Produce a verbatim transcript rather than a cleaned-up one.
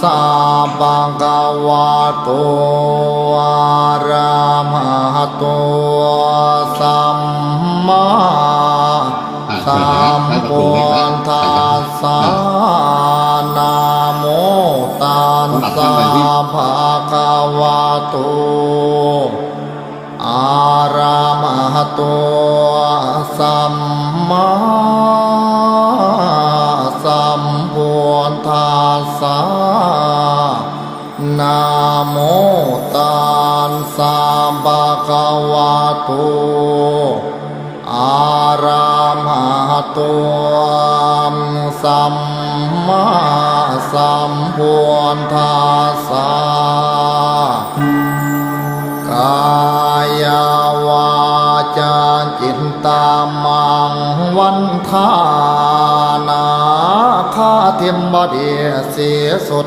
Sa bhagavato arahato sammāsambuddhassa. Namo tassa bhagavato arahato sammāsambuddhassa. Namo tassa bhagavato arahato sammāsambuddhassa. Kāyavācācittamaṃ vandāna khatiṃ paṭisīsu